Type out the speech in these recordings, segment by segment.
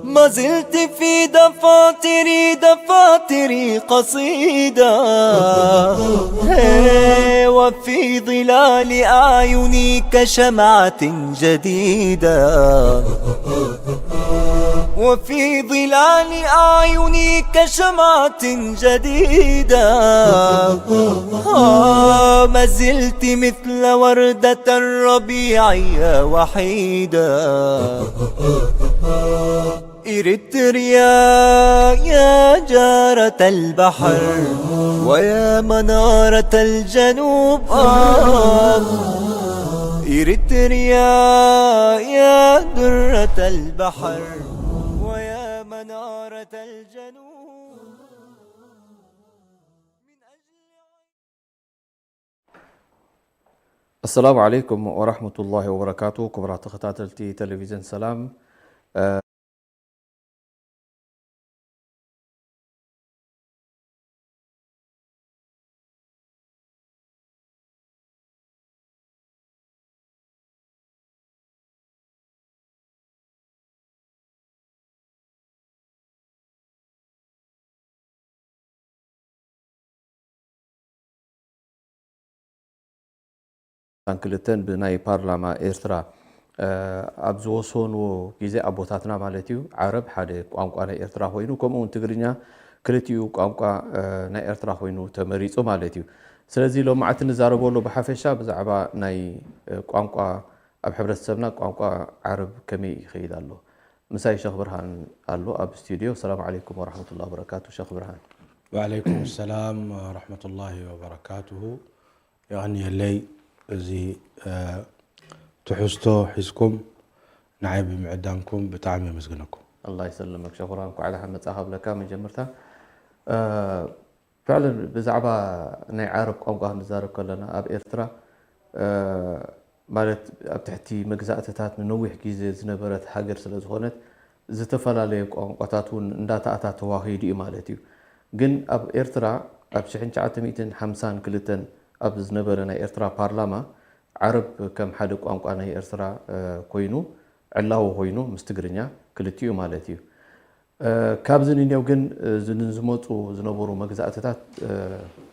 ما زلت في دفاتري، دفاتري قصيدة، هي، وفي ظلال أعيني كشمعة جديدة، وفي ظلال أعيني كشمعة جديدة. آه، ما زلت مثل وردة الربيع يا وحيدة. إريتريا يا جارة البحر ويا منارة الجنوب، آه. إريتريا يا درة البحر ويا منارة الجنوب. السلام عليكم ورحمة الله وبركاته. ክቡራት ተኸታተልቲ ቴሌቪዥን ሰላም፣ ክልተን ብናይ ፓርላማ ኤርትራ፣ እ፣ ኣብ ዝወሰንዎ ግዜ ኣቦታትና ማለት እዩ፣ ዓረብ ሓደ ቋንቋ ናይ ኤርትራ ኮይኑ፣ ከምኡ እውን ትግርኛ ክልቲኡ ቋንቋ፣ እ፣ ናይ ኤርትራ ኮይኑ ተመሪጹ ማለት እዩ። ስለዚ ሎማዕቲ ንዛረበሉ ብሓፈሻ ብዛዕባ ናይ፣ እ፣ ቋንቋ ኣብ ሕብረተሰብና ቋንቋ ዓረብ ከመይ ይኸይድ ኣሎ? ምሳይ ሸኽ ብርሃን ኣሎ ኣብ ስቱድዮ። ሰላም ዓለይኩም ወራህመቱላሂ ወበረካቱ ሸኽ ብርሃን። ወዓለይኩም ሰላም ወራህመቱላሂ ወበረካቱሁ። የቐንየለይ እዚ፣ እ፣ ትሕዝቶ ሒዝኩም ንዓይ ብምዕዳምኩም ብጣዕሚ የመስግነኩም። ኣላህ ይሰልመክ ሸኹራን፣ እንኳዕ ደሓን መጻኻ ብለካ። መጀመርታ፣ እ፣ ፍዕለን ብዛዕባ ናይ ዓረብ ቋንቋ ክንዛረብ ከለና፣ ኣብ ኤርትራ፣ እ፣ ማለት ኣብ ትሕቲ መግዛእትታት ንነዊሕ ግዜ ዝነበረት ሃገር ስለ ዝኾነት፣ ዝተፈላለየ ቋንቋታት እውን እንዳተኣታተዋ ከይዱ እዩ ማለት እዩ። ግን ኣብ ኤርትራ ኣብ ሽሕን ትሽዓተ ሚእትን ሓምሳን ክልተን ኣብ ዝነበረ ናይ ኤርትራ ፓርላማ ዓረብ ከም ሓደ ቋንቋ ናይ ኤርትራ፣ እ፣ ኮይኑ ዕላዊ ኮይኑ ምስ ትግርኛ ክልቲኡ ማለት እዩ። እ፣ ካብዚ ንኔው ግን፣ እ፣ ዝ-፣ ንዝመጹ ዝነበሩ መግዛእትታት፣ እ፣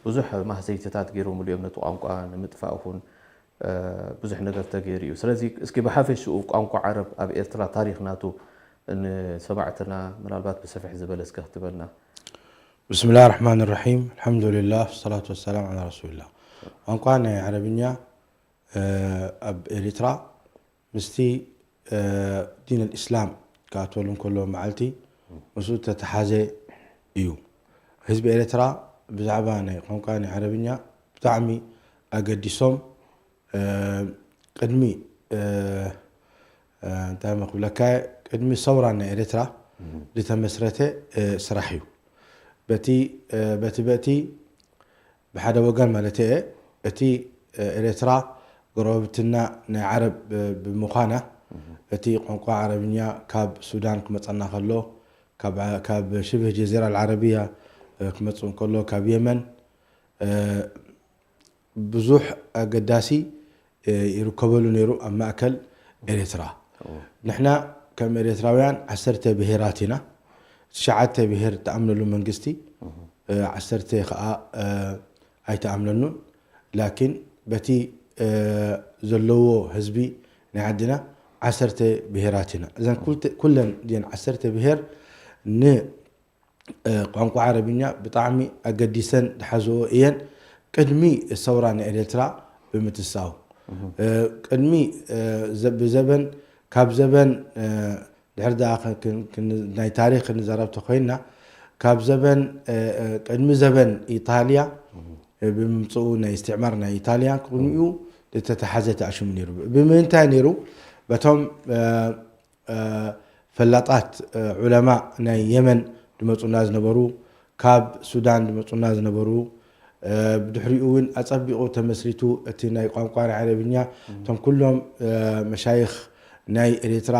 ብዙሕ ማህሰይትታት ገይሮምሉ እዮም። ነቲ ቋንቋ ንምጥፋእ ይኹን፣ እ፣ ብዙሕ ነገር ተገይሩ እዩ። ስለዚ እስኪ ብሓፈሽኡ ቋንቋ ዓረብ ኣብ ኤርትራ ታሪኽ ናቱ ንሰማዕትና ምናልባት ብሰፍሕ ዝበለ እስከ ክትበልና። ብስምላህ ራሕማን ራሒም፣ ኣልሓምዱሊላህ፣ ወሰላቱ ወሰላም ዓላ ረሱሊላህ። ቋንቋ ናይ ዓረብኛ፣ እ፣ ኣብ ኤሪትራ ምስቲ፣ እ፣ ዲን ኣልእስላም ክኣትወሉ እንከሎ መዓልቲ ምስኡ ተተሓዘ እዩ። ህዝቢ ኤርትራ ብዛዕባ ናይ ቋንቋ ናይ ዓረብኛ ብጣዕሚ ኣገዲሶም፣ እ፣ ቅድሚ፣ እ፣ እ፣ እንታይ እሞ ክብለካ እየ፣ ቅድሚ ሰውራ ናይ ኤርትራ ዝተመስረተ፣ እ፣ ስራሕ እዩ። በቲ፣ እ፣ በቲ፣ በቲ ብሓደ ወገን ማለት እየ፣ እቲ፣ እ፣ ኤርትራ ጎረባብትና ናይ ዓረብ፣ እ፣ ብምዃና፣ እቲ ቋንቋ ዓረብኛ ካብ ሱዳን ክመጸና ከሎ፣ ካብ፣ ካብ ሽብህ ጀዚራ ኣልዓረብያ፣ እ፣ ክመጽእ እንከሎ፣ ካብ የመን፣ እ፣ ብዙሕ ኣገዳሲ፣ እ፣ ይርከበሉ ነይሩ ኣብ ማእከል ኤርትራ። ንሕና ከም ኤርትራውያን ዓሰርተ ብሄራት ኢና። ትሽዓተ ብሄር ትኣምነሉ መንግስቲ፣ እ፣ ዓሰርተ ከኣ፣ እ፣ ኣይትኣምነሉን። ላኪን በቲ፣ እ፣ ዘለዎ ህዝቢ ናይ ዓድና ዓሰርተ ብሄራት ኢና። እዘን ኩልተ-፣ ኩለን እዘን ዓሰርተ ብሄር ን እ፣ ቋንቋ ዓረብኛ ብጣዕሚ ኣገዲሰን ዝሓዝኦ እየን። ቅድሚ ሰውራ ንኤርትራ ብምትሳው፣ እ፣ ቅድሚ፣ እ፣ ዘ-፣ ብዘበን፣ ካብ ዘበን፣ እ፣ ድሕሪ ደኣ ክ-፣ ክን-፣ ክን-፣ ናይ ታሪኽ ክንዛረብ ተኾይንና፣ ካብ ዘበን፣ እ፣ እ፣ ቅድሚ ዘበን ኢጣልያ፣ እ፣ ብምምጽኡ ናይ እስትዕማር ናይ ኢጣልያ፣ ቅድሚኡ ዝተተሓዘ ተኣሽሙ ነይሩ። ብምንታይ ነይሩ? በቶም ፈላጣት ዑለማ ናይ የመን ዝመፁና ዝነበሩ፣ ካብ ሱዳን ዝመፁና ዝነበሩ፣ ብድሕሪኡ እውን ኣፀቢቑ ተመስሪቱ እቲ ናይ ቋንቋ ናይ ዓረብኛ። እቶም ኩሎም መሻይኽ ናይ ኤርትራ፣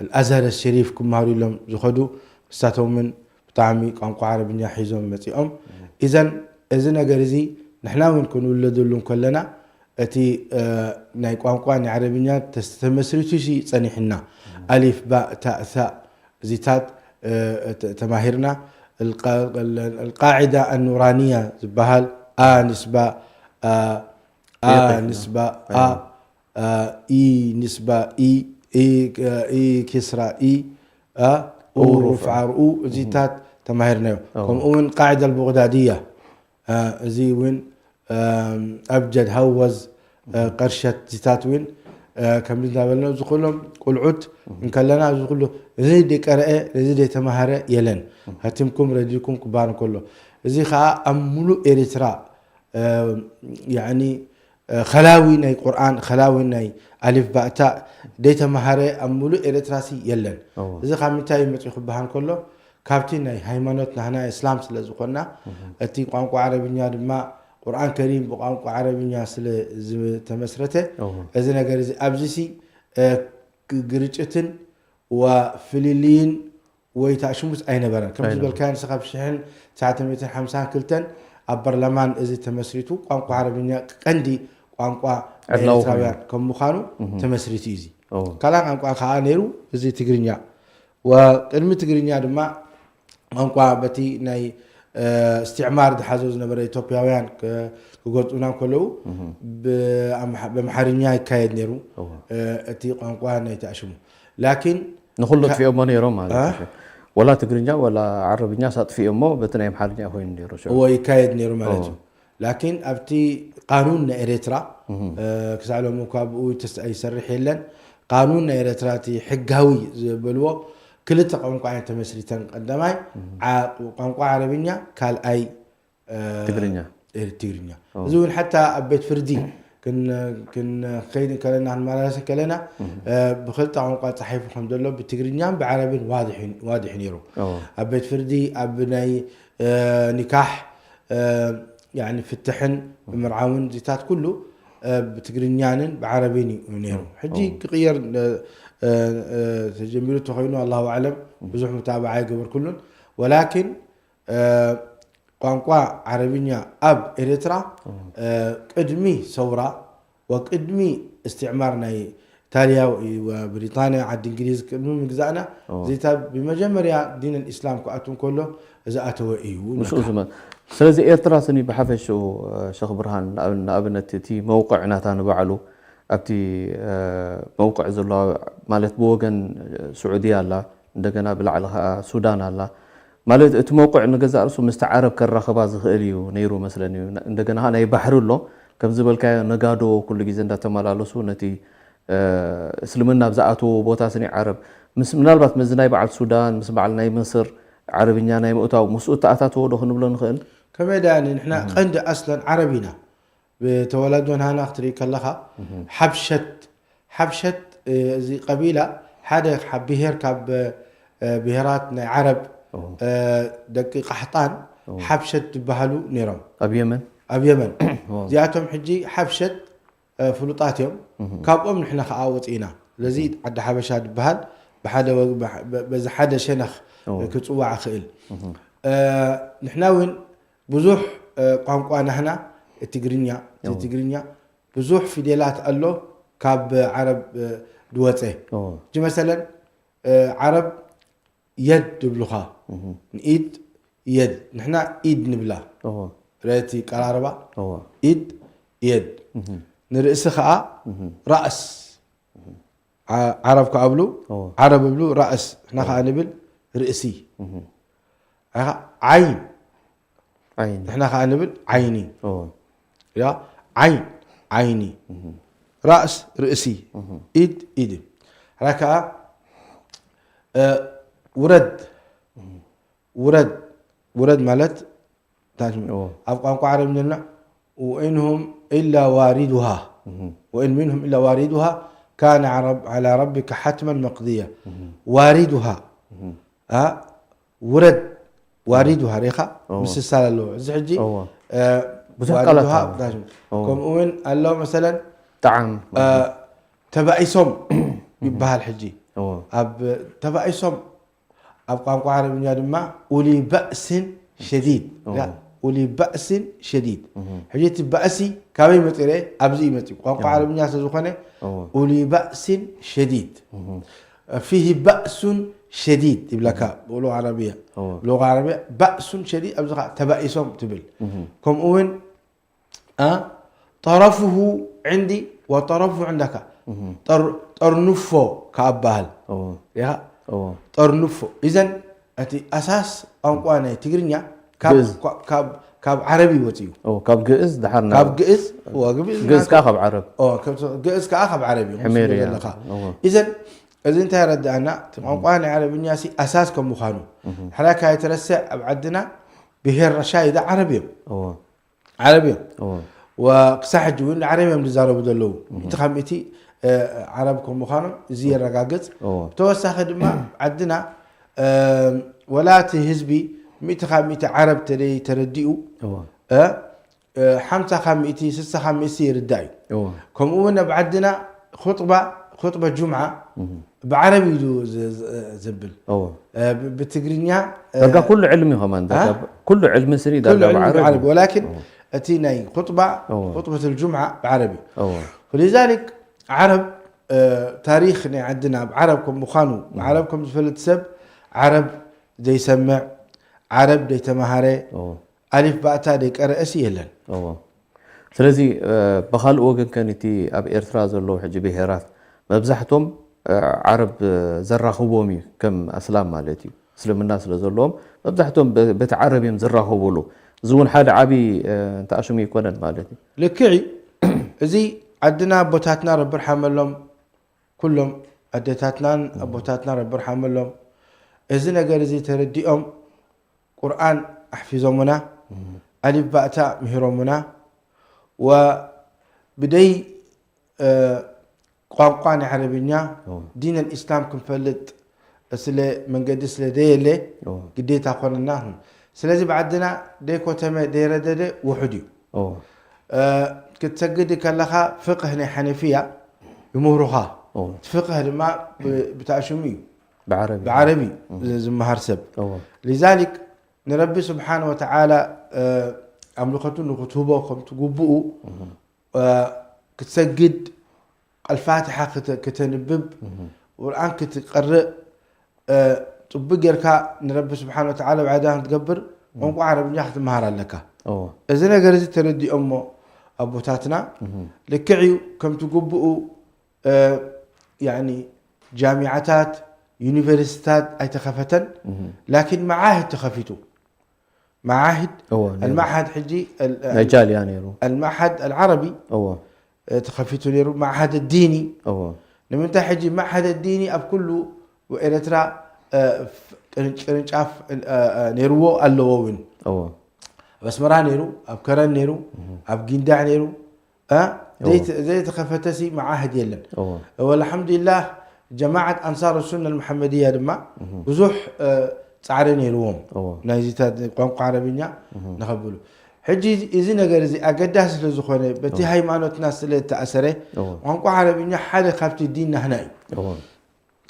ኣልኣዝሀር ሸሪፍ ክመሃሩ ኢሎም ዝኸዱ፣ እሳቶምን ብጣዕሚ ቋንቋ ዓረብኛ ሒዞም መፂኦም። ኢዘን እዚ ነገር እዚ ንሕና እውን ክንውለደሉ እንከለና፣ እቲ ናይ ቋንቋ ናይ ዓረብኛ ተመስሪቱ ሲ ፀኒሕና፣ ኣሊፍ ባእ ታእ ሳእ እዚታት ተማሂርና። ኣልቃዒዳ ኣኑራንያ ዝበሃል፣ ኣ ንስባ ኣ፣ ኣ ንስባ ኣ፣ ኢ ንስባ ኢ፣ ኢ ኪስራ ኢ፣ ኡ ሩፍዓ ርኡ፣ እዚታት ተማሂርናዮ። ከምኡ እውን ቃዒዳ ኣልቦግዳድያ፣ እዚ እውን ኣብጀድ ሃወዝ፣ ቀርሸት፣ እዚታት እውን ከምዚ እንዳበልና፣ እዚ ኩሎም ቁልዑት እንከለና፣ እዚ ኩሉ፣ እዚ ደይቀረአ፣ እዚ ደይተማሃረ የለን። ሃቲምኩም ረዲድኩም ክበሃል እንከሎ፣ እዚ ከዓ ኣብ ሙሉእ ኤርትራ ያኒ ኸላዊ ናይ ቁርኣን፣ ኸላዊ ናይ ኣሊፍ ባእታ ደይተማሃረ ኣብ ሙሉእ ኤርትራ ሲ የለን። እዚ ካብ ምንታይ እዩ መፂኡ ክበሃል ከሎ፣ ካብቲ ናይ ሃይማኖት ናህና እስላም ስለ ዝኾንና፣ እቲ ቋንቋ ዓረብኛ ድማ፣ ቁርኣን ከሪም ብቋንቋ ዓረብኛ ስለ ዝተመስረተ፣ እዚ ነገር እዚ ኣብዚ ሲ ግርጭትን ወፍልልይን ወይ ተኣሽሙስ ኣይነበረን። ከም ዝበልካዮ ንስኻ፣ ብ ሽሕን ትሽዓተ ሚእትን ሓምሳን ክልተን ኣብ በርላማን እዚ ተመስሪቱ፣ ቋንቋ ዓረብኛ ቀንዲ ቋንቋ ናይ ኤርትራውያን ከም ምዃኑ ተመስሪቱ እዩ። እዚ ካልኣይ ቋንቋ ከዓ ነይሩ እዚ ትግርኛ። ወቅድሚ ትግርኛ ድማ ቋንቋ በቲ ናይ እስትዕማር ዝሓዞ ዝነበረ ኢትዮጵያውያን ክገዝኡና እንከለዉ፣ ብኣምሓርኛ ይካየድ ነይሩ እቲ ቋንቋ ናይ ተኣሽሙ። ላኪን ንኹሉ ኣጥፊኦሞ ነይሮም ማለት እዩ። ወላ ትግርኛ ወላ ዓረብኛ ሳጥፊኦሞ በቲ ናይ ኣምሓርኛ ኮይኑ ነይሩ ሽዑ። እዎ፣ ይካየድ ነይሩ ማለት እዩ። ላኪን ኣብቲ ቃኑን ናይ ኤርትራ ክሳዕ ሎሚ እኳ ብኡ ይሰርሕ የለን። ቃኑን ናይ ኤርትራ እቲ ሕጋዊ ዝበልዎ ክልተ ቋንቋ እየን ተመስሪተን። ቀዳማይ ቋንቋ ዓረብኛ፣ ካልኣይ ትግርኛ። ትግርኛ። እዚ እውን ሓታ ኣብ ቤት ፍርዲ ክንከይድ ከለና፣ ክንመላለስ ከለና፣ ብክልተ ቋንቋ ተፃሒፉ ከም ዘሎ ብትግርኛን ብዓረብን ዋድሕ ነይሩ። ኣብ ቤት ፍርዲ፣ ኣብ ናይ ኒካሕ፣ ፍትሕን ምርዓውን ዚታት ኩሉ ብትግርኛንን ብዓረብን እዩ ነይሩ። ሕጂ ክቕየር ተጀሚሩ ተኾይኑ ኣላሁ ኣዕለም፣ ብዙሕ ሙታብዓ ኣይገበርኩሉን። ወላኪን ቋንቋ ዓረብኛ ኣብ ኤርትራ ቅድሚ ሰውራ ወቅድሚ እስትዕማር ናይ ኢታልያ ወብሪጣንያ፣ ዓዲ እንግሊዝ ቅድሚ ምግዛእና፣ ዚታት ብመጀመርያ ዲን ኣልእስላም ክኣቱ እንከሎ ዝኣተወ እዩ። ምስኡ ዝመ-፣ ስለዚ ኤርትራ ስኒ ብሓፈሽኡ፣ ሸኽ ብርሃን፣ ንኣብነት እቲ መውቕዕ ናታ ንባዕሉ ኣብቲ መውቅዕ ዘሎ ማለት ብወገን ስዑድያ ኣላ፣ እንደገና ብላዕሊ ከኣ ሱዳን ኣላ። ማለት እቲ መውቅዕ ንገዛእ ርእሱ ምስቲ ዓረብ ከራኽባ ዝኽእል እዩ ነይሩ መስለኒ። እንደገና ከኣ ናይ ባሕሪ ኣሎ፣ ከም ዝበልካዮ ነጋዶ ኩሉ ግዜ እንዳተመላለሱ ነቲ እስልምና ኣብ ዝኣተዎ ቦታ ስኒ ዓረብ ምስ ምናልባት ምስዚ ናይ በዓል ሱዳን ምስ በዓል ናይ ምስር ዓረብኛ ናይ ምእታው ምስኡ ተኣታተዎ ዶ ክንብሎ ንኽእል? ከመይ ደኣ ንሕና ቀንዲ ኣስለን ዓረብ ኢና። ብተወላዶ ናህና ክትርኢ ከለኻ ሓብሸት፣ ሓብሸት እዚ ቀቢላ ሓደ ብሄር ካብ ብሄራት ናይ ዓረብ ደቂ ቃሕጣን ሓብሸት ዝበሃሉ ነይሮም ኣብ የመን። ኣብ የመን። እዚኣቶም ሕጂ ሓብሸት ፍሉጣት እዮም። ካብኦም ንሕና ከዓ ወፂእና። ስለዚ ዓዲ ሓበሻ ዝበሃል ብሓደ ወግ-፣ በዚ ሓደ ሸነኽ ክፅዋዕ ይኽእል። ንሕና እውን ብዙሕ ቋንቋ ናህና ትግርኛ፣ ትግርኛ ብዙሕ ፊደላት ኣሎ ካብ ዓረብ ዝወፀ። ሕጂ መሰለን ዓረብ የድ ይብሉኻ። ንኢድ የድ፣ ንሕና ኢድ ንብላ። ርአቲ ቀራርባ። ኢድ የድ። ንርእሲ ከዓ ራእስ። ዓረብ ከዓ እብሉ፣ ዓረብ እብሉ ራእስ፣ ንሕና ከዓ ንብል ርእሲ። ዓይን፣ ዓይኒ። ንሕና ከዓ ንብል ዓይኒ። ያ፣ ዓይን፣ ዓይኒ። ራእስ፣ ርእሲ። ኢድ፣ ኢድ። ሕራ ከዓ ውረድ፣ ውረድ፣ ውረድ ማለት ኣብ ቋንቋ ዓረብ እንጀልና ወኢንሁም ኢላ ዋሪዱሃ። وإن منهم إلا واردها كان على رب- على ربك حتما مقضيا. واردها. ها؟ ውረድ። ዋሪዱሃ ሪኻ ምስሳል ኣለዎ። እዚ ሕጂ ብዙሕ ቃላት ከምኡ እውን ኣሎ መሰለን ጣዕም ተባኢሶም ይበሃል። ሕጂ ኣብ ተባኢሶም ኣብ ቋንቋ ዓረብኛ ድማ ኡሊ ባእስን ሸዲድ ኡሊ ባእስን ሸዲድ። ሕጂ እቲ ባእሲ ካበይ መፂኡ? ኣብዚ እዩ መፂኡ። ቋንቋ ዓረብኛ ስለዝኾነ ኡሊ ባእስን ሸዲድ ፊሂ ባእሱን ሸዲድ ይብለካ ብሉغة ዓረብያ። ሉغة ዓረብያ ባእሱን ሸዲድ ኣብዚ ከዓ ተባኢሶም ትብል። ከምኡ እውን ጠረፍሁ ዕንዲ ወጠረፍሁ ዕንዳካ ጠርንፎ ከኣባሃል ጠርንፎ። እዘን እቲ ኣሳስ ቋንቋ ናይ ትግርኛ ካብ ዓረብ እዩ ወፂኡ። ካብ ግእዝ ድሓር ናብ ካብ ግእዝ ግእዝ ከዓ ካብ ዓረብ ግእዝ ከዓ ካብ ዓረብ እዩ ኣለካ። እዘን እዚ እንታይ ረዳእና? እቲ ቋንቋ ናይ ዓረብኛ ሲ ኣሳስ ከም ምዃኑ ሕራይ ካይተረስዕ ኣብ ዓድና ብሄር ረሻይዳ ዓረብ እዮም። ዓረብ እዮም። ክሳብ ሕጂ እውን ዓረብ እዮም ዝዛረቡ ዘለዉ። እቲ ካብ ሚእቲ ዓረብ ከም ምዃኖም እዚ የረጋግፅ። ብተወሳኺ ድማ ዓድና ወላ እቲ ህዝቢ ሚእቲ ካብ ሚእቲ ዓረብ ተደይ ተረዲኡ ሓምሳ ካብ ሚእቲ ስሳ ካብ ሚእቲ ይርዳእ እዩ። ከምኡ እውን ኣብ ዓድና ኹጥባ ኹጥባ ጁምዓ ብዓረብ እዩ ዘብል። ብትግርኛ ዳርጋ ኩሉ ዕልሚ ከማን ኩሉ ዕልሚ ስኒ ዳርጋ ብዓረብ። ወላኪን እቲ ናይ ኹጥባ ኹጥበት ጁምዓ ብዓረብ እዩ። ولذلك ዓረብ ታሪክ ናይ ዓድና ብዓረብ ከም ምዃኑ ብዓረብ ከም ዝፈልጥ ሰብ ዓረብ ዘይሰምዕ ዓረብ ዘይተማሃረ ኣሊፍ ባእታ ዘይቀረአሲ የለን። እዎ። ስለዚ ብኻልእ ወገን ከን እቲ ኣብ ኤርትራ ዘለዉ ሕጂ ብሄራት መብዛሕቶም ዓረብ ዘራኽቦም እዩ ከም ኣስላም ማለት እዩ። እስልምና ስለ ዘለዎም መብዛሕቶም በቲ ዓረብ እዮም ዝራኸቡሉ። እዚ እውን ሓደ ዓብዪ ተኣሽሙ ይኮነን ማለት እዩ። ልክዕ እዩ። እዚ ዓድና ኣቦታትና ረቢ ርሓመሎም ኩሎም ኣደታትናን ኣቦታትና ረቢ ርሓመሎም እዚ ነገር እዚ ተረዲኦም ቁርኣን ኣሕፊዞሙና፣ ኣሊፍ ባእታ ምሂሮሙና፣ ወብደይ ቋንቋ ናይ ዓረብኛ ዲን ኣልኢስላም ክንፈልጥ ስለ መንገዲ ስለ ደየለ ግዴታ ኮነና። ስለዚ ብዓድና ደይ ኮተመ ደይ ረደደ ውሑድ እዩ። ክትሰግድ ከለኻ ፍቅህ ናይ ሓነፊያ ይምህሩኻ። ፍቅህ ድማ ብታሽሙ እዩ። ብዓረቢ ዝመሃር ሰብ። ሊዛሊክ ንረቢ ስብሓን ወተዓላ ኣምልኸቱ ንክትህቦ ከምቲ ግቡኡ ክትሰግድ፣ ኣልፋትሓ ክተንብብ፣ ቁርኣን ክትቀርእ፣ ፅቡቅ ጌርካ ንረቢ ስብሓን ወተዓላ ዕባዳ ክትገብር ቋንቋ ዓረብኛ ክትመሃር ኣለካ። እዚ ነገር እዚ ተረዲኦሞ ኣቦታትና ልክዕ እዩ ከምቲ ግቡኡ ጃሚዓታት ዩኒቨርሲቲታት ኣይተኸፈተን። ላኪን መዓህድ ተኸፊቱ። መዓህድ ኣልመዓሃድ ሕጂ ናይ ጃልያ ነይሩ። ኣልመዓሃድ ኣልዓረቢ ተኸፊቱ ነይሩ። መዓሃድ ዲኒ ንምንታይ ሕጂ መዓሃድ ዲኒ ኣብ ኩሉ ኤርትራ ቅርንጫፍ ነይርዎ ኣለዎ እውን። ኣብ ኣስመራ ነይሩ፣ ኣብ ከረን ነይሩ፣ ኣብ ጊንዳዕ ነይሩ። ዘይተኸፈተሲ መዓህድ የለን። ወልሓምዱሊላህ ጀማዓት ኣንሳር ሱና ልመሓመድያ ድማ ብዙሕ ፃዕሪ ነይርዎም ናይዚታት ቋንቋ ዓረብኛ ንኸብሉ። ሕጂ እዚ ነገር እዚ ኣገዳሲ ስለ ዝኾነ በቲ ሃይማኖትና ስለ ዝተኣሰረ ቋንቋ ዓረብኛ ሓደ ካብቲ ዲን ናህና እዩ።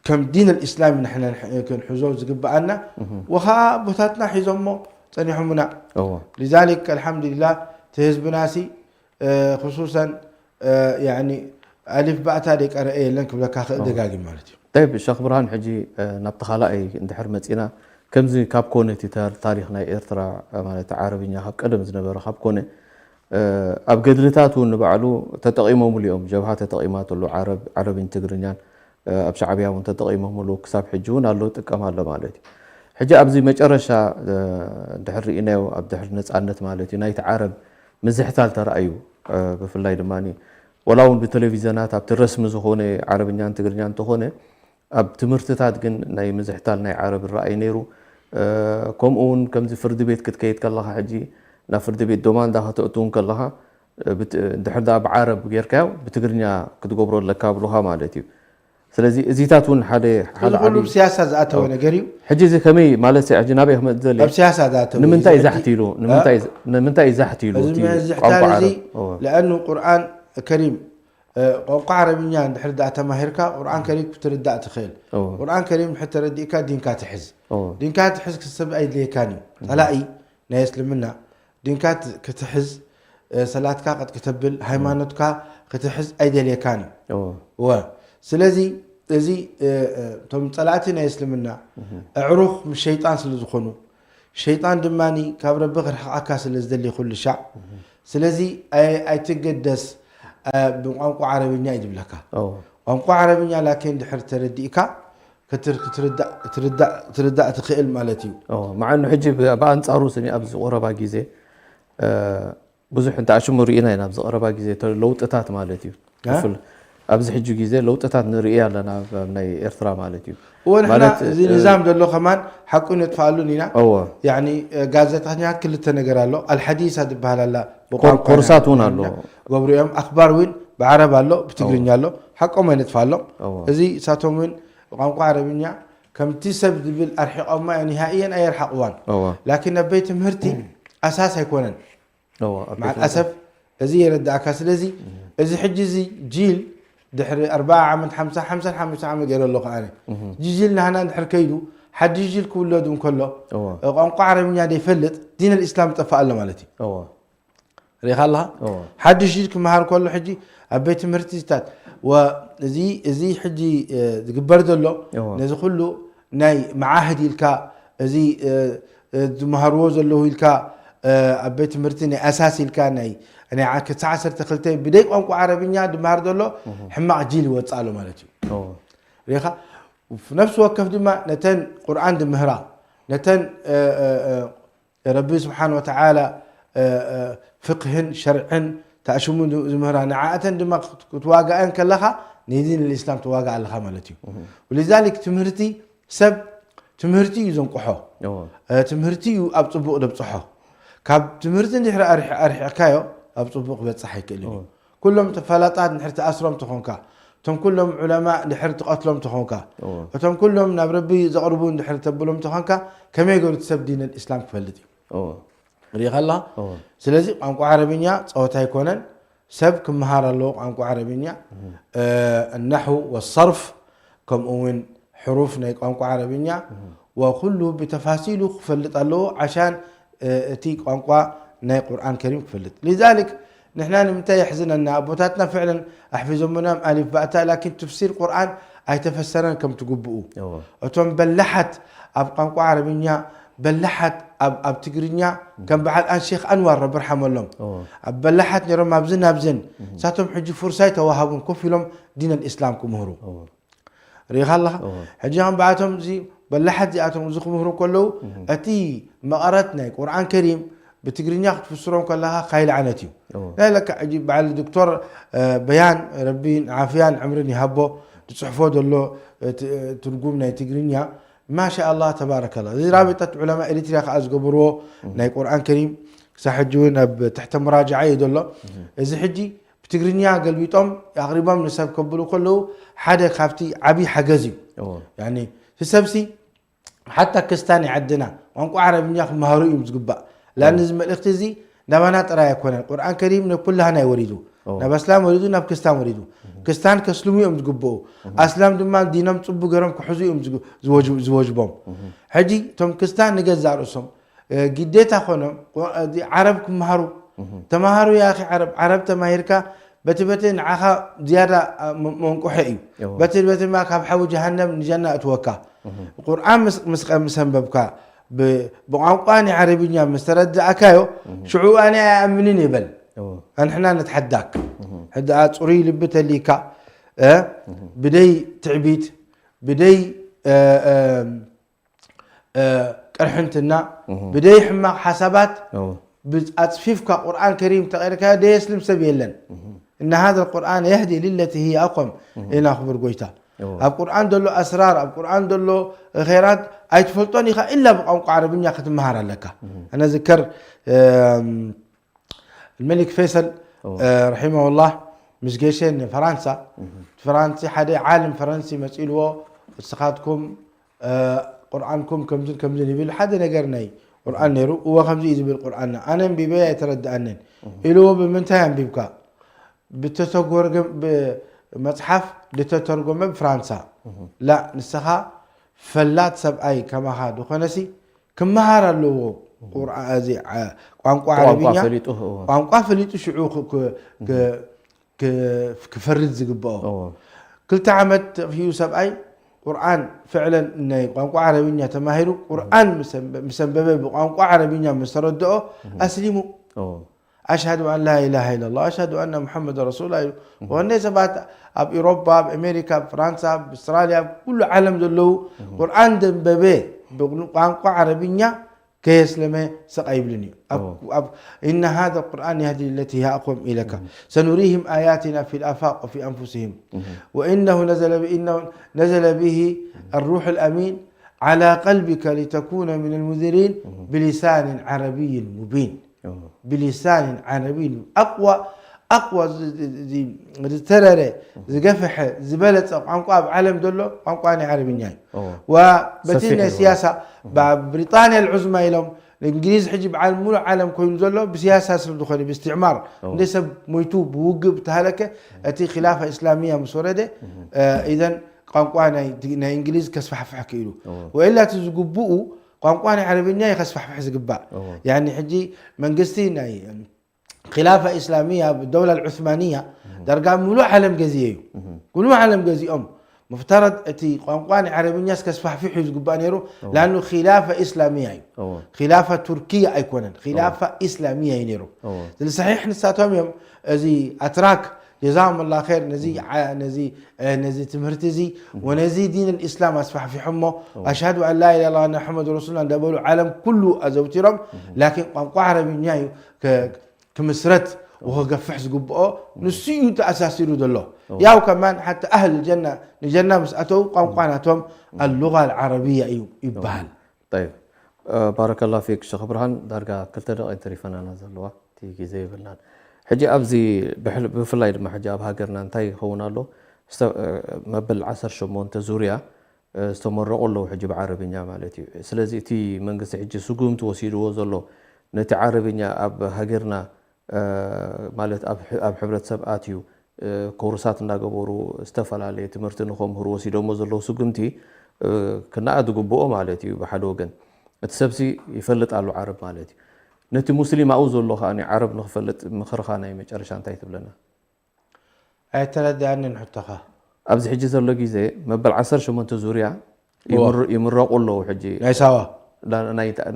ከም ዲን ኣልእስላም ንሕና ክንሕዞ ዝግብኣና ወኸዓ ኣቦታትና ሒዞሞ ፀኒሖምና። ሊዛሊክ ኣልሓምዱሊላህ እቲ ህዝብናሲ ክሱሰን ኣሊፍ ባእታ ደይቀረአ የለን ክብለካ ክእል ደጋጊም ማለት እዩ። ጠይብ ሸኽ ብርሃን ሕጂ ናብቲ ካልኣይ እንድሕር መፂና ከምዚ ካብ ኮነ እቲ ታሪክ ናይ ኤርትራ ማለት ዓረብኛ ካብ ቀደም ዝነበረ ካብ ኮነ ኣብ ገድልታት እውን ንባዕሉ ተጠቒሞምሉ እዮም። ጀብሃ ተጠቒማትሉ ዓረብ ዓረብን ትግርኛን ኣብ ሻዕብያ እውን ተጠቒሞምሉ ክሳብ ሕጂ እውን ኣሎ ጥቀም ኣሎ ማለት እዩ። ሕጂ ኣብዚ መጨረሻ እንድሕር ርኢናዮ ኣብ ድሕሪ ነፃነት ማለት እዩ ናይቲ ዓረብ ምዝሕታል ተራእዩ ብፍላይ ድማ ወላ እውን ብቴሌቪዘናት ኣብቲ ረስሚ ዝኾነ ዓረብኛን ትግርኛ እንተኾነ ኣብ ትምህርትታት ግን ናይ ምዝሕታል ናይ ዓረብ ይረኣይ ነይሩ። ከምኡ እውን ከምዚ ፍርዲ ቤት ክትከይድ ከለኻ ሕጂ ናብ ፍርዲ ቤት ዶማንዳ ከተእትውን ከለኻ ብት-፣ እንድሕር ደኣ ብዓረብ ጌርካዮ ብትግርኛ ክትገብሮ ኣለካ ብሉኻ ማለት እዩ። ስለዚ እዚታት እውን ሓደ፣ ሓደ እዚ ኩሉ ዓቢ ብስያሳ ዝኣተወ ነገር እዩ። ሕጂ እዚ ከመይ ማለት ሕጂ ናበይ ክመጽእ ዘለ ኣብ ስያሳ ዝኣተወ እዩ። ንምንታይ እዚ ዛሕት ሕጂ- ኢሉ ንምንታይ ዝ- ንምንታይ ዛሕት ኢሉ እዚ እቲ ምዝሕታል ቋንቋ እዚ ዓረብ? እወ። ለኣኑ ቁርኣን ከሪም እ፣ ቋንቋ ዓረብኛ እንድሕር ደኣ ተማሂርካ ቁርኣን ከሪም ክትርዳእ ትኽእል። እወ። ቁርኣን ከሪም እንድሕር ተረዲእካ ዲንካ ትሕዝ። እወ። ዲንካ ትሕዝ ክሰብ ኣይድልየካን እዩ። ጸላኢ ናይ እስልምና ዲንካ ት- ክትሕዝ እ፣ ሰላትካ ቀጥ ክተብል ሃይማኖትካ ክትሕዝ ኣይደልየካን እዩ። እወ። እወ። ስለዚ እዚ እ፣ እ፣ እቶም ጸላእቲ ናይ እስልምና ኣዕሩኽ ምስ ሸይጣን ስለ ዝኾኑ ሸይጣን ድማ ካብ ረቢ ክርሕቃካ ስለ ዝደሊ ኩሉ ሻዕ ስለዚ ኣይ- ኣይትገደስ እ፣ ብቋንቋ ዓረብኛ እዩ ዝብለካ። እወ። ቋንቋ ዓረብኛ ላኪን ድሕር ተረዲእካ ክትር- ክትርዳእ- ክትርዳእ- ክትርዳእ ትኽእል ማለት እዩ። እወ። መዓኑ ሕጂ ብ- ብኣንጻሩ ስኒ ኣብዚ ቁረባ ግዜ እ፣ ብዙሕ እንተ ኣሽሙ ርኢና ኢና ኣብዚ ቀረባ ግዜ ተ- ለውጥታት ማለት እዩ። እ? ክፍል ኣብዚ ሕጂ ግዜ ለውጥታት ንርኢ ኣለና ኣብ ኣብ ናይ ኤርትራ ማለት እዩ። እወ ንሕና ማለት እዚ ንዛም ዘሎ ከማን ሓቁ ነጥፋኣሉን ኢና። እወ። ያኒ እ፣ ጋዜጠኛታት ክልተ ነገር ኣሎ። ኣልሓዲሳ ትበሃል ኣላ ኮር- ኮርሳት እውን ኣሎ። ገብሩ እዮም። ኣኽባር እውን ብዓረብ ኣሎ ብትግርኛ ኣሎ። ሓቆም ኣይነጥፋሎም። እወ። እዚ እሳቶም እውን ብቋንቋ ዓረብኛ ከምቲ ሰብ ዝብል ኣርሒቆማ እዮም። ንሃእየን ኣየርሓቕዋን። እወ። ላኪን ኣብ ቤት ትምህርቲ ኣሳስ ኣይኮነን። እወ፣ ኣብ ቤት መዓል ኣሰፍ እዚ የረዳእካ። ስለዚ እዚ ሕጂ እዚ ጂል ድሕሪ ኣርባዓ ዓመት ሓምሳ ሓምሳ ሓሙሽተ ዓመት ገይረ ኣለኹ ኣነ። እዚ ጂል ናህና ድሕር ከይዱ ሓድሽ ጂል ክውለዱ እንከሎ እወ። ቋንቋ ዓረብኛ ዘይፈልጥ ዲን ኣልእስላም ይጠፍእ ኣሎ ማለት እዩ። እወ። ሪኢኻ ኣለኻ? እወ። ሓድሽ ጂል ክመሃር ከሎ ሕጂ ኣብ ቤት ትምህርትታት ወ- እዚ እዚ ሕጂ እ፣ ዝግበር ዘሎ እወ። ነዚ ኩሉ ናይ መዓህድ ኢልካ እዚ እ፣ እ፣ ዝመሃርዎ ዘለዉ ኢልካ እ፣ ኣብ ቤት ትምህርቲ ናይ ኣሳስ ኢልካ ናይ ናይ ዓ- ክሳዕ ዓሰርተ ክልተ ብደይ ቋንቋ ዓረብኛ ዝመሃር ዘሎ ሕማቕ ጂል ይወፅእ ኣሎ ማለት እዩ። እወ። ሪኢኻ ነፍሲ ወከፍ ድማ ነተን ቁርኣን ዝምህራ ነተን እ፣ እ፣ እ፣ ረቢ ስብሓን ወተዓላ እ፣ እ፣ ፍቅህን ሸርዕን ተኣሽሙ ዝምህራ ንዓእተን ድማ ክት- ክትዋጋእን ከለኻ ንዲን ልእስላም ትዋጋእ ኣለኻ ማለት እዩ። ወሊዛሊክ ትምህርቲ ሰብ ትምህርቲ እዩ ዘንቁሖ። እወ። እ፣ ትምህርቲ እዩ ኣብ ፅቡቕ ደብፅሖ። ካብ ትምህርቲ እንድሕሪ ኣርሒ- ኣርሒቕካዮ ኣብ ፅቡቕ ክበፅሕ ኣይክእልን እዩ። ኩሎም ተፈላጣት እንድሕር ትኣስሮም ተኾንካ እቶም ኩሎም ዑለማ እንድሕር ትቐትሎም ተኾንካ እወ። እቶም ኩሎም ናብ ረቢ ዘቕርቡ እንድሕር ተብሎም ተኾንካ ከመይ ገሩ እቲ ሰብ ዲን ልእስላም ክፈልጥ እዩ? እወ። ሪኢኻ ኣለኻ? እወ። ስለዚ ቋንቋ ዓረብኛ ፀወታ ኣይኮነን። ሰብ ክመሃር ኣለዎ ቋንቋ ዓረብኛ። እ፣ النحو والصرف ከምኡ እውን ሕሩፍ ናይ ቋንቋ ዓረብኛ ወኩሉ ብተፋሲሉ ክፈልጥ ኣለዎ ዓሻን እ፣ እቲ ቋንቋ ናይ ቁርኣን ከሪም ክፈልጥ። ሊዛሊክ ንሕና ንምንታይ የሕዝነና ኣቦታትና ፍዕለን ኣሕፊዞምና ኣሊፍ ባእታ ላኪን ትፍሲር ቁርኣን ኣይተፈሰረን ከም ትግብኡ። እወ። እቶም በላሓት ኣብ ቋንቋ ዓረብኛ በላሓት ኣብ ኣብ ትግርኛ ከም በዓል ኣን ሼክ ኣንዋር ረቢ ርሓመሎም እወ። ኣብ በላሓት ነይሮም ኣብዝን ኣብዝን እሳቶም ሕጂ ፍርሳ ኣይተዋሃቡን ኮፍ ኢሎም ዲን ኣልእስላም ክምህሩ። እወ። ሪኢኻ ኣለኻ? እወ። ሕጂ ከም ብኣቶም እዚ በላሓት እዚኣቶም እዚ ክምህሩ ከለዉ እቲ መቐረት ናይ ቁርኣን ከሪም ብትግርኛ ክትፍስሮም ከለኻ ካይል ዓነት እዩ። እወ። ናይ ለካ ሕጂ በዓል ዶክተር እ፣ በያን ረቢ ዓፍያን ዕምርን ይሃቦ ዝፅሕፎ ዘሎ እ፣ ት- እ፣ ትርጉም ናይ ትግርኛ ማሻ ኣላህ ተባረከላ እዚ ራቢጠት ዑለማ ኤሪትሪያ ከዓ ዝገበርዎ ናይ ቁርኣን ከሪም ክሳብ ሕጂ እውን ኣብ ትሕተ ሙራጃዓ እዩ ዘሎ። እዚ ሕጂ ብትግርኛ ገልቢጦም ኣቕሪቦም ንሰብ ከብሉ ከለዉ ሓደ ካብቲ ዓብዪ ሓገዝ እዩ። እወ። ያኒ እቲ ሰብሲ ሓታ ክስታን ይዓድና ቋንቋ ዓረብኛ ክመሃሩ እዮም ዝግባእ። ላን እዚ መልእኽቲ እዚ ናባና ጥራይ ኣይኮነን። ቁርኣን ከሪም ናብ ኩላህና እዩ ወሪዱ። ናብ ኣስላም ወሪዱ፣ ናብ ክስታን ወሪዱ። ክስታን ከስልሙ እዮም ዝግብኡ። ኣስላም ድማ ዲኖም ጽቡ ገይሮም ክሕዙ እዮም ዝግ- ዝወጅ- ዝወጅቦም። ሕጂ እቶም ክስታን ንገዛእ ርእሶም እ፣ ግዴታ ኮኖም ቁ- እዚ ዓረብ ክመሃሩ ተማሃሩ ያኺ ዓረብ ዓረብ ተማሂርካ በቲ በቲ ንዓኻ ዝያዳ እ፣ መ- መንቁሐ እዩ። እዎ። በቲ በቲ ድማ ካብ ሓዊ ጀሃነም ንጀና እትወካ። ቁርኣን ምስ ምስ ምስ ኣንበብካ ብ- ብቋንቋ ናይ ዓረብኛ ምስ ተረዳእካዮ ሽዑ ኣነ ኣይኣምንን ይበል። እዎ። ኣንሕና ንትሓዳክ ሕድኣ ጽሩይ ልቢ ተሊካ እ፣ ብደይ ትዕቢት ብደይ እ፣ እ፣ እ፣ ቅርሕንትና ብደይ ሕማቕ ሓሳባት እዎ። ብ- ኣጽፊፍካ ቁርኣን ከሪም ተቐርካዮ ደየስልም ሰብ የለን። እና هذا القرآن يهدي للتي هي أقوم። ኢና ክቡር ጎይታ እዎ። ኣብ ቁርኣን ዘሎ ኣስራር ኣብ ቁርኣን ዘሎ ኸይራት ኣይትፈልጦን ኢኻ ኢላ ብቋንቋ ዓረብኛ ክትመሃር ኣለካ። ኣነ ዝከር እም፣ الملك فيصل ረሒመሁላህ ምስ ገሸ ንፈራንሳ፣ ፈራንሲ ሓደ ዓለም ፈረንሲ መፂልዎ፣ እስኻትኩም ቁርኣንኩም ከምዝን ከምዝን ይብል ሓደ ነገር ናይ ቁርኣን ነይሩ። እወ ከምዚ እዩ ዝብል ቁርኣንና፣ ኣነ ኣንቢበ ኣይተረድኣንን ኢልዎ። ብምንታይ ኣንቢብካ? ብተተጎርገም መፅሓፍ ዝተተርጎመ ብፍራንሳ። ላ ንስኻ ፈላጥ ሰብኣይ ከማኻ ዝኾነሲ ክመሃር ኣለዎ። ቁርኣ እዚ ዓ- ቋንቋ ቋንቋ ዓረብኛ ፈሊጡ፣ እዎ። ቋንቋ ፈሊጡ ሽዑ ክ- ክ- ክ- ክ- ክፈርድ ዝግብኦ። እዎ። ክልተ ዓመት ተኽዩ ሰብኣይ ቁርኣን ፍዕለን ናይ ቋንቋ ዓረብኛ ተማሂሩ ቁርኣን ምስ ኣንበ- ምስ ኣንበበ ብቋንቋ ዓረብኛ ምስ ተረድኦ ኣስሊሙ። እዎ። ኣሽሃዱ ኣን ላ ኢላሃ ኢለላህ ኣሽሃዱ ኣነ ሙሐመድ ረሱሉላህ ኢሉ። ወንደ ሰባት ኣብ ኢሮፓ፣ ኣብ ኣሜሪካ፣ ኣብ ፍራንሳ፣ ኣብ ኣውስትራልያ፣ ኣብ ኩሉ ዓለም ዘለዉ ቁርኣን ዘንበበ ብቋንቋ ዓረብኛ ከየስለመ ስቕ ኣይብልን እዩ። ኣብ- ኣብ- إن هذا القرآن يهدي للتي هي أقوم إليك سنريهم آياتنا في الآفاق وفي أنفسهم وإنه نزل ب- إنه نزل به الروح الأمين على قلبك لتكون من المنذرين بلسان عربي مبين. ብሊሳንን ዓረቢን ኣቅዋ ኣቅዋ ዝ- ዝ- ዝ- ዝተረረ ዝገፈሐ ዝበለፀ ቋንቋ ኣብ ዓለም ዘሎ ቋንቋ ናይ ዓረብኛ እዩ። እዎ። ወበቲ ሰፊሕ ናይ እዩ። ስያሳ ብ- ብሪጣንያ ልዑዝማ ኢሎም እንግሊዝ ሕጂ ብዓለም ሙሉእ ዓለም ኮይኑ ዘሎ ብስያሳ ሰብ ዝኾነ ብስትዕማር እንደ ሰብ ሞይቱ ብውግእ ብተሃለከ እቲ ኪላፋ እስላሚያ ምስ ወረደ ኢዘን ቋንቋ ናይ ናይ እንግሊዝ ከስፋሕፍሕ ክኢሉ። እዎ። ወኢላ እቲ ዝግብኡ ቋንቋ ናይ ዓረብኛ እዩ ከስፋሕፍሕ ዝግባእ። እዎ። ያኒ ሕጂ መንግስቲ ናይ ኪላፋ ኢስላሚያ ብደውላ ልዑስማንያ ዳርጋ ሙሉእ ዓለም ገዚኤ እዩ። ሙሉእ ዓለም ገዚኦም ምፍተረድ እቲ ቋንቋ ናይ ዓረብኛስ ከስፋሕፊሑ እዩ ዝግባእ ነይሩ። ላኑ ኪላፋ ኢስላሚያ እዩ። እዎ። ኪላፋ ቱርኪያ ኣይኮነን፣ ኪላፋ ኢስላሚያ እዩ ነይሩ። እዎ። ስለ ሰሒሕ ንሳቶም እዮም እዚ ኣትራክ ጀዛሁም ላ ር ነዚ ዓ- ነዚ እ፣ ነዚ ትምህርቲ እዚ ወነዚ ዲን ልእስላም ኣስፋሕፊሖሞ ኣሽሃዱ ኣን ላ ኢላሃ ኢለላህ ኣነ ሙሐመድ ረሱሉላህ እንዳበሉ ዓለም ኩሉ ኣዘውቲሮም። ላኪን ቋንቋ ዓረብኛ እዩ ከ- ክምስረት ወኸገፍሕ ዝግብኦ ንሱ እዩ ተኣሳሲሩ ዘሎ። ያው ከማን ሓቲ ኣህል ጀና ንጀና ምስ ኣተው ቋንቋ ናቶም ኣሉጋ ልዓረብያ እዩ ይበሃል። طيب ባረከላ ፊክ ሸኽ ብርሃን ዳርጋ ክልተ ደቂቅ ተሪፈናና ዘለዋ እቲ ግዜ የብልናን። ሕጂ ኣብዚ ብፍላይ ድማ ሕጂ ኣብ ሃገርና እንታይ ይኸውን ኣሎ? መበል ዓሰርተ ሸሞንተ ዙርያ ዝተመረቑ ኣለዉ ሕጂ ብዓረብኛ ማለት እዩ። ስለዚ እቲ መንግስቲ ሕጂ ስጉምቲ ወሲድዎ ዘሎ ነቲ ዓረብኛ ኣብ ሃገርና ማለት ኣብ ሕብረተሰብ ኣትዩ ኮርሳት እናገበሩ ዝተፈላለየ ትምህርቲ ንኸምህሩ ወሲዶሞ ዘለዉ ስጉምቲ ክነኣድ ዝግብኦ ማለት እዩ። ብሓደ ወገን እቲ ሰብሲ ይፈልጥ ኣሎ ዓረብ ማለት እዩ። ነቲ ሙስሊም ኣብኡ ዘሎ ከዓ ዓረብ ንክፈልጥ ምኽርኻ ናይ መጨረሻ እንታይ ትብለና? ኣይተረድኣንን ሕቶኻ። ኣብዚ ሕጂ ዘሎ ግዜ መበል ዓሰርተ ሸሞንተ ዙርያ ይምረቑ ኣለዉ። ሕጂ ናይ ሳዋ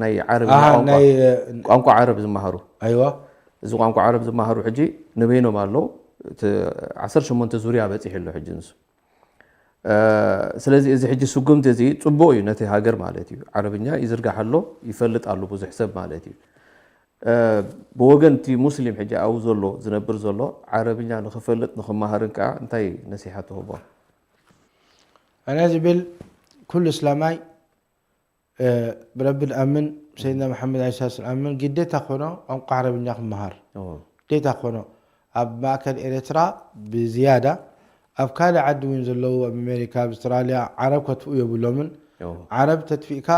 ናይ ዓረብ ቋንቋ ዓረብ ዝመሃሩ ኣይዋ እዚ ቋንቋ ዓረብ ዝመሃሩ ሕጂ ንበይኖም ኣለዉ። ዓሰርተ ሸሞንተ ዙርያ በፂሑ ኣሎ ሕጂ ንሱ። ስለዚ እዚ ሕጂ ስጉምቲ እዚ ፅቡቕ እዩ ነቲ ሃገር ማለት እዩ። ዓረብኛ ይዝርጋሕ ኣሎ ይፈልጥ ኣሉ ብዙሕ ሰብ ማለት እዩ። ብወገን እቲ ሙስሊም ሕጂ ኣብኡ ዘሎ ዝነብር ዘሎ ዓረብኛ ንኽፈልጥ ንኽመሃርን ከዓ እንታይ ነሲሓ ትህቦ? ኣነ ዝብል ኩሉ እስላማይ ብረቢ ዝኣምን ብሰይድና መሓመድ ዓለ ሰላት ዝኣምን ግዴታ ኮኖ ቋንቋ ዓረብኛ ክመሃር ግዴታ ኮኖ። ኣብ ማእከል ኤረትራ ብዝያዳ ኣብ ካልእ ዓዲ እውን ዘለዉ ኣብ ኣሜሪካ ኣብ ኣውስትራልያ ዓረብ ከትፍኡ የብሎምን። ዓረብ ተትፊእካ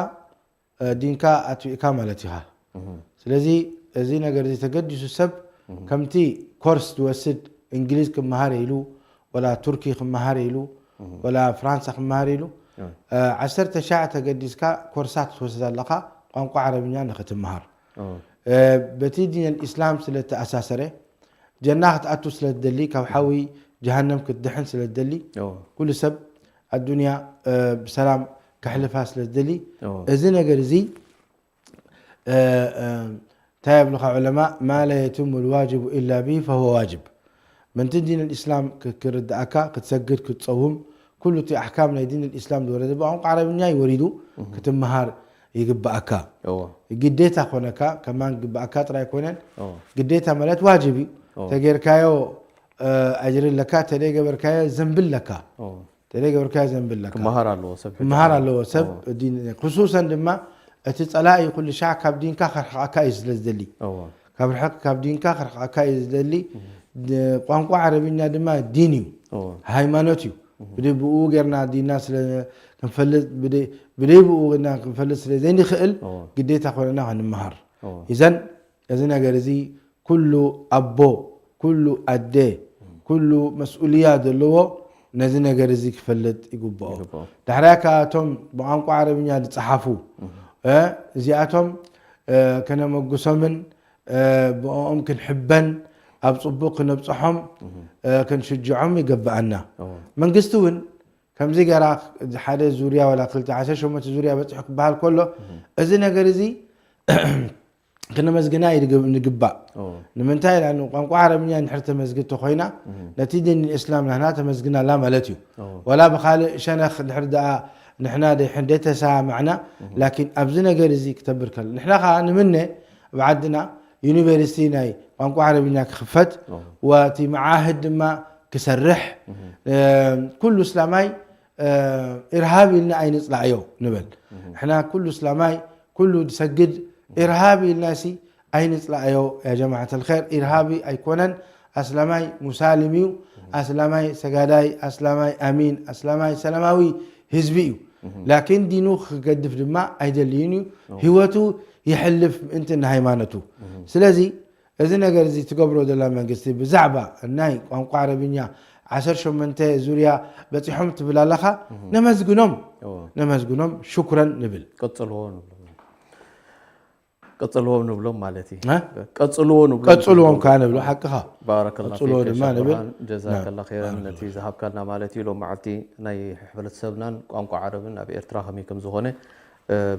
ዲንካ ኣትፊእካ ማለት ኢኻ። ስለዚ እዚ ነገር እዚ ተገዲሱ ሰብ ከምቲ ኮርስ ዝወስድ እንግሊዝ ክመሃር ኢሉ ወላ ቱርኪ ክመሃር ኢሉ ወላ ፍራንሳ ክመሃር ኢሉ ዓሰርተ ሻዕ ተገዲስካ ኮርሳት ትወስድ ኣለኻ ቋንቋ ዓረብኛ ንኽትመሃር። በቲ ዲን ኣልኢስላም ስለ ተኣሳሰረ ጀና ክትኣቱ ስለ ትደሊ ካብ ሓዊ ጀሃነም ክትድሕን ስለ ትደሊ ኩሉ ሰብ ኣዱንያ ብሰላም ከሕልፋ ስለ ዝደሊ እዚ ነገር እዚ እንታይ የብሉኻ ዑለማ ማ ላ የትሙ ልዋጅቡ ኢላ ብሂ ፈሁወ ዋጅብ። ምንቲ ዲን ልእስላም ክርድኣካ ክትሰግድ ክትፀውም ኩሉ እቲ ኣሕካም ናይ ዲን ልእስላም ዝወረደ ብቋንቋ ዓረብኛ እዩ ወሪዱ ክትምሃር ይግብኣካ። ግዴታ ኮነካ ከማን ግብኣካ ጥራይ ኮነን ግዴታ ማለት ዋጅብ እዩ። ተጌርካዮ ኣጅሪ ኣለካ፣ ተደይ ገበርካዮ ዘንብል ኣለካ። ተደይ ገበርካዮ ዘንብል ኣለካ። ክመሃር ኣለዎ ሰብ ሕጂ ክመሃር ኣለዎ። ኣለዎ ሰብ ዲን፣ ክሱሰን ድማ እቲ ጸላኢ ኩሉ ሻዕ ካብ ዲንካ ከርሕቐካ እዩ ስለ ዝደሊ። እዎ። ካብ ርሕቕ ካብ ዲንካ ከርሕቐካ እዩ ዝደሊ። ቋንቋ ዓረብኛ ድማ ዲን እዩ፣ ሃይማኖት እዩ። ብደይ ብኡ ጌርና ዲንና ስለ ክንፈልጥ፣ ብደይ ብኡ ጌርና ክንፈልጥ ስለ ዘይንኽእል፣ ግዴታ ኮነና ክንመሃር። እዘን እዚ ነገር እዚ ኩሉ ኣቦ፣ ኩሉ ኣደ፣ ኩሉ መስኡልያ ዘለዎ ነዚ ነገር እዚ ክፈልጥ ይግብኦ። ዳሕራይ ከኣቶም ብቋንቋ ዓረብኛ ዝፀሓፉ እዚኣቶም ከነመጉሶምን ብኦም ክንሕበን ኣብ ፅቡቅ ክነብፅሖም ክንሽጅዖም ይገብኣና። መንግስቲ እውን ከምዚ ገራ ሓደ ዙርያ ወላ ክልተ ዓሰርተ ሸሞንተ ዙርያ በፂሑ ክበሃል ከሎ እዚ ነገር እዚ ክነመስግና ንግባእ። ንምንታይ ኢላ ቋንቋ ዓረብኛ ንድሕር ተመስግን ተኮይና ነቲ ዲን እስላም ናህና ተመስግናላ ማለት እዩ። ወላ ብካልእ ሸነኽ ድሕር ደኣ ንሕና ደይተሰማማዕና ላኪን ኣብዚ ነገር እዚ ክተብር ከሎ ንሕና ከዓ ንምነ ኣብ ዓድና ዩኒቨርሲቲ ናይ ቋንቋ ዓረብኛ ክኽፈት ወቲ መዓህድ ድማ ክሰርሕ ኩሉ እስላማይ ኢርሃብ ኢልና ኣይንፅላእዮ ንበል። ንሕና ኩሉ እስላማይ ኩሉ ዝሰግድ ኢርሃብ ኢልና ሲ ኣይንፅላእዮ። ያ ጀማዓት ኣልኸይር ኢርሃቢ ኣይኮነን። ኣስላማይ ሙሳሊም እዩ። ኣስላማይ ሰጋዳይ፣ ኣስላማይ ኣሚን፣ ኣስላማይ ሰላማዊ ህዝቢ እዩ። ላኪን ዲኑ ክገድፍ ድማ ኣይደልይን እዩ። ህይወቱ ይሕልፍ ምእንቲ ንሃይማኖቱ። ስለዚ እዚ ነገር እዚ ትገብሮ ዘላ መንግስቲ ብዛዕባ ናይ ቋንቋ ዓረብኛ ዓሰርተ ሸሞንተ ዙርያ በፂሖም ትብል ኣለኻ። ነመስግኖም ነመስግኖም ሽኩረን ንብል። ቀጽልዎ ንብሎም ቀጽልዎም ንብሎም ማለት እዩ። ቀጽልዎ ንብሎም ቀጽልዎም ከዓ ንብሎ ሓቅኻ። ባረከላ ቀጽልዎ ፊክ ድማ ሸኽ ንብል። ብርሃን፣ ጀዛከላ ኸይረን ነቲ ዝሃብካልና ማለት እዩ። ሎም መዓልቲ ናይ ሕብረተሰብናን ቋንቋ ዓረብን ኣብ ኤርትራ ከመይ ከም ዝኾነ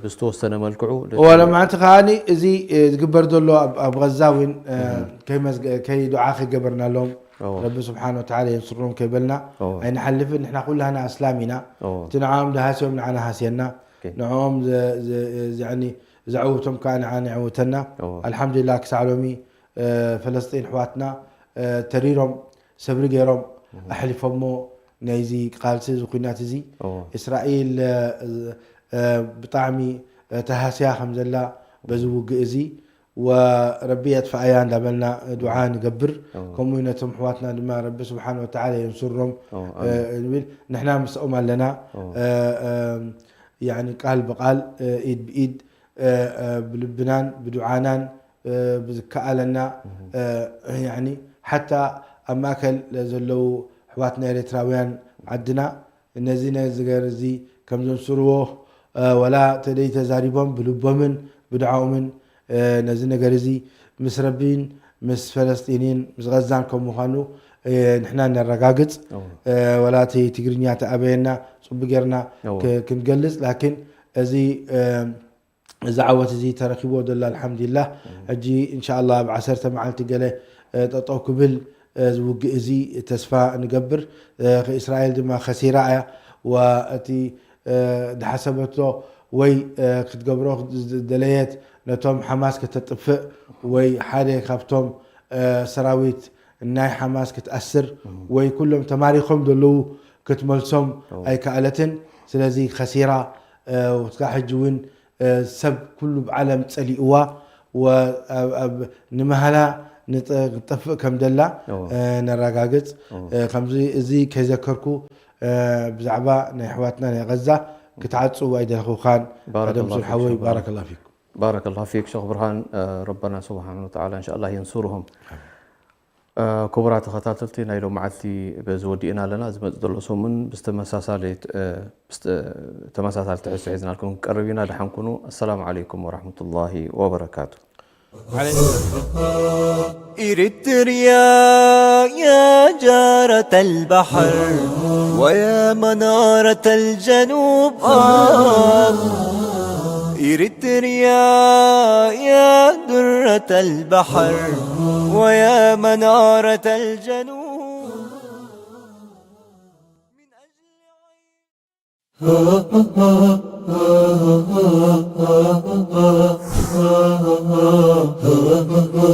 ብዝተወሰነ መልክዑ እወ ለማዕንቲ ከዓኒ እዚ ዝግበር ዘሎ ኣብ- ኣብ غዛ እውን ከይመዝገ- ከይ ዱዓ ከይገበርናሎም እወ። ረቢ ስብሓን ወተዓላ የንስሮም ከይበልና እወ። ኣይንሓልፍን። ንሕና ኩላህና ኣስላም ኢና። እወ። እቲ ንዓኦም ዝሃስዮም ንዓና ሃስየና። ኦኬ። ንዕኦም ዘ- ዘ- ዘዕኒ- ዘዕውቶም ከዓ ንዓና የዕውተና። እወ። ኣልሓምዱሊላህ ክሳዕ ሎሚ ፈለስጢን ኣሕዋትና ተሪሮም ሰብሪ ገይሮም ኣሕሊፎሞ ናይዚ ቃልሲ እዚ ኩናት እዚ እስራኤል ብጣዕሚ ተሃስያ ከም ዘላ በዚ ውግእ እዚ ወረቢ የጥፍኣያ እንዳበልና ዱዓ ንገብር። ከምኡ ነቶም ኣሕዋትና ድማ ረቢ ስብሓን ወተዓላ የንስሮም ንብል። ንሕና ምስኦም ኣለና። ቃል ብቃል ኢድ ብኢድ ብልብናን ብዱዓናን ብዝከኣለና ሓታ ኣብ ማእከል ዘለዉ ኣሕዋትና ኤርትራውያን ዓድና ነዚ ነገር እዚ ከም ዘንስርዎ ወላ ተደይ ተዛሪቦም ብልቦምን ብድዓኦምን ነዚ ነገር እዚ ምስ ረቢን ምስ ፈለስጢንን ምስ ገዛን ከም ምዃኑ ንሕና ነረጋግፅ። ወላ እቲ ትግርኛ ተኣበየና ፅቡቅ ጌርና ክንገልፅ ላኪን እዚ እዚ ዓወት እዚ ተረኪብዎ ዘሎ ኣልሓምዱሊላህ። ሕጂ እንሻላ ኣብ ዓሰርተ መዓልቲ ገለ ጠጠው ክብል እዚ ውግእ እዚ ተስፋ ንገብር። እስራኤል ድማ ከሲራ እያ። ወእቲ ዝሓሰበቶ ወይ ክትገብሮ ዝደለየት ነቶም ሓማስ ከተጥፍእ ወይ ሓደ ካብቶም ሰራዊት ናይ ሓማስ ክትኣስር ወይ ኩሎም ተማሪኾም ዘለዉ ክትመልሶም ኣይከኣለትን። ስለዚ ከሲራ። ወትካ ሕጂ እውን ሰብ ኩሉ ብዓለም ጸሊእዋ ንመሃላ ንጠፍእ ከም ደላ ነረጋግጽ። ከምዚ እዚ ከይዘከርኩ ብዛዕባ ናይ ኣሕዋትና ናይ غዛ ክትዓጽው ኣይደለኹኻን። ባረከላሁ ኣደም ሱል ሓወይ ፊክ። ባረከላ ፊኩም። ባረከላሁ ፊክ ሸኽ ብርሃን። ረበና ስብሓን ወተዓላ እንሻላ የንሱርሁም። ክቡራት ተኸታተልቲ ናይ ሎም መዓልቲ በዚ ወዲእና ኣለና። ዝመጽእ ዘሎ ሰሙን ብዝተመሳሳሊ ተመሳሳሊ ትሕዝቶ ሒዝናልኩም ክንቀርብ ኢና። ደሓን ኩኑ። ኣሰላሙ ዓለይኩም ወራህመቱላሂ ወበረካቱ። إريتريا يا جارة البحر ويا منارة الجنوب آه. إريتريا يا درة البحر ويا منارة الجنوب